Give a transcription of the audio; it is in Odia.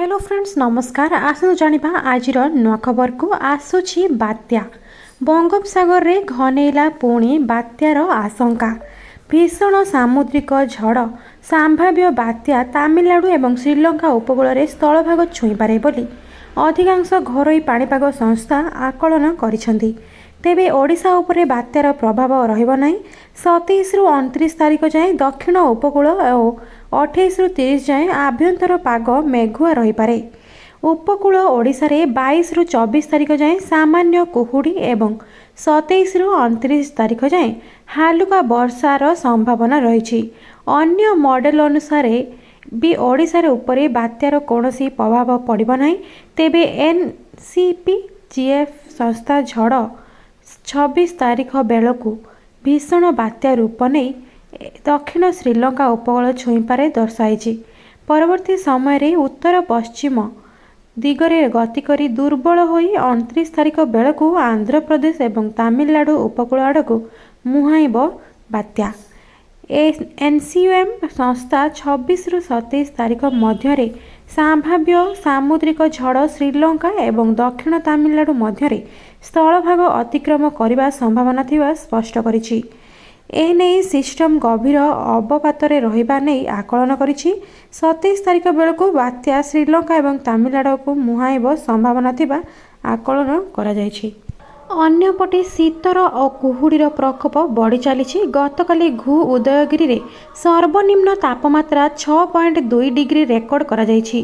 ହ୍ୟାଲୋ ଫ୍ରେଣ୍ଡସ୍, ନମସ୍କାର। ଆସନ୍ତୁ ଜାଣିବା ଆଜିର ନୂଆ ଖବରକୁ। ଆସୁଛି ବାତ୍ୟା। ବଙ୍ଗୋପସାଗରରେ ଘନେଇଲା ପୁଣି ବାତ୍ୟାର ଆଶଙ୍କା। ଭୀଷଣ ସାମୁଦ୍ରିକ ଝଡ଼ ସମ୍ଭାବ୍ୟ ବାତ୍ୟା ତାମିଲନାଡୁ ଏବଂ ଶ୍ରୀଲଙ୍କା ଉପକୂଳରେ ସ୍ଥଳଭାଗ ଛୁଇଁପାରେ ବୋଲି ଅଧିକାଂଶ ଘରୋଇ ପାଣିପାଗ ସଂସ୍ଥା ଆକଳନ କରିଛନ୍ତି। ତେବେ ଓଡ଼ିଶା ଉପରେ ବାତ୍ୟାର ପ୍ରଭାବ ରହିବ ନାହିଁ। 27ରୁ 29 ତାରିଖ ଯାଏଁ ଦକ୍ଷିଣ ଉପକୂଳ ଓ 28ରୁ 30 ଯାଏଁ ଆଭ୍ୟନ୍ତର ପାଗ ମେଘୁଆ ରହିପାରେ। ଉପକୂଳ ଓଡ଼ିଶାରେ 22ରୁ 24 ତାରିଖ ଯାଏଁ ସାମାନ୍ୟ କୁହୁଡ଼ି ଏବଂ 27ରୁ 29 ତାରିଖ ଯାଏଁ ହାଲୁକା ବର୍ଷାର ସମ୍ଭାବନା ରହିଛି। ଅନ୍ୟ ମଡେଲ ଅନୁସାରେ ବି ଓଡ଼ିଶାର ଉପରେ ବାତ୍ୟାର କୌଣସି ପ୍ରଭାବ ପଡ଼ିବ ନାହିଁ। ତେବେ ଏନ୍ସିପିଜିଏଫ୍ ସଂସ୍ଥା ଝଡ଼ 26 ତାରିଖ ବେଳକୁ ଭୀଷଣ ବାତ୍ୟା ରୂପ ନେଇ ଦକ୍ଷିଣ ଶ୍ରୀଲଙ୍କା ଉପକୂଳ ଛୁଇଁପାରେ ଦର୍ଶାଇଛି। ପରବର୍ତ୍ତୀ ସମୟରେ ଉତ୍ତର ପଶ୍ଚିମ ଦିଗରେ ଗତି କରି ଦୁର୍ବଳ ହୋଇ 29 ତାରିଖ ବେଳକୁ ଆନ୍ଧ୍ରପ୍ରଦେଶ ଏବଂ ତାମିଲନାଡୁ ଉପକୂଳ ଆଡ଼କୁ ମୁହାଁଇବ ବାତ୍ୟା। ଏନ୍ସିୟୁଏମ୍ ସଂସ୍ଥା 26ରୁ 27 ତାରିଖ ମଧ୍ୟରେ ସମ୍ଭାବ୍ୟ ସାମୁଦ୍ରିକ ଝଡ଼ ଶ୍ରୀଲଙ୍କା ଏବଂ ଦକ୍ଷିଣ ତାମିଲନାଡୁ ମଧ୍ୟରେ ସ୍ଥଳଭାଗ ଅତିକ୍ରମ କରିବା ସମ୍ଭାବନା ଥିବା ସ୍ପଷ୍ଟ କରିଛି। ଏନେଇ ସିଷ୍ଟମ ଗଭୀର ଅବପାତରେ ରହିବା ନେଇ ଆକଳନ କରିଛି। 27 ତାରିଖ ବେଳକୁ ବାତ୍ୟା ଶ୍ରୀଲଙ୍କା ଏବଂ ତାମିଲନାଡୁକୁ ମୁହାଁଇବ ସମ୍ଭାବନା ଥିବା ଆକଳନ କରାଯାଇଛି। ଅନ୍ୟପଟେ ଶୀତର ଓ କୁହୁଡ଼ିର ପ୍ରକୋପ ବଢ଼ି ଚାଲିଛି। ଗତକାଲି ଘୁ ଉଦୟଗିରିରେ ସର୍ବନିମ୍ନ ତାପମାତ୍ରା 6.2 ଡିଗ୍ରୀ ରେକର୍ଡ କରାଯାଇଛି।